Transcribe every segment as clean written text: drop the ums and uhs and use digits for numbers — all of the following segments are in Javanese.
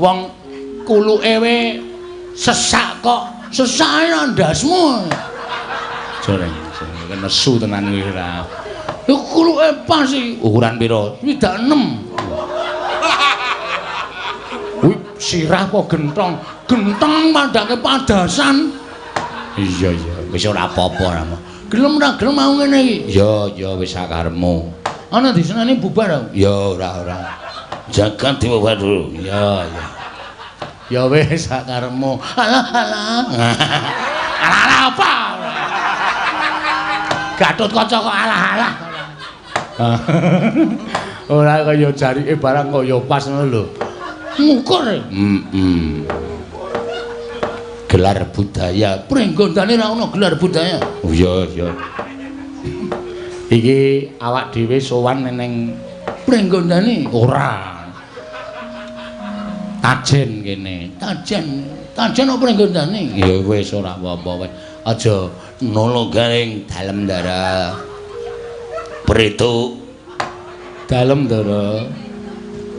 Wong kuluke we sesak kok. Sesake ndasmu. Joreng, nesu tenan kuwi ora. Lho kuluke pas iki. Ukuran pira? 66. Kuwi sirah apa gentong? Gentong padake padasan. Iya iya, wis ora apa-apa ora. Gelem ora gelem mau ngene iki. Ya ya wis sakarepmu. Ana diseneni bubar. Ya ora ora. Jagat dibubar dulu. Ya ya. Ya wis sakarepmu. Alah alah. Alah alah apa? Gatotkaca kok alah alah. Ora kaya jarike barang kaya pas ngono lho. Ngukur. Heeh. Gelar budaya. Pringgondane ra ono gelar budaya. Oh iya iya. Iki awak dhewe sowan ning Pringgondane ora. Tajen kene. Tajen. Tajen apa Pringgondane? Ya wis ora apa-apa wis. Aja nolo garing dalem ndara. Preto dalem ndara.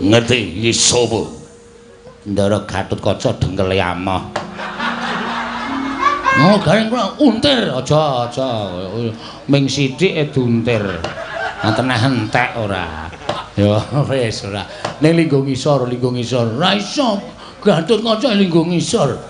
Ngerti iki sapa? Ndara Gatotkaca dengkele amoh. Oh, garing kula untir, aja aja. Ming sithik e diuntir. Teneh entek ora. Ya wis ora. Ning linggo ngisor, linggo ngisor. Ora iso. Gatotkaca linggo ngisor.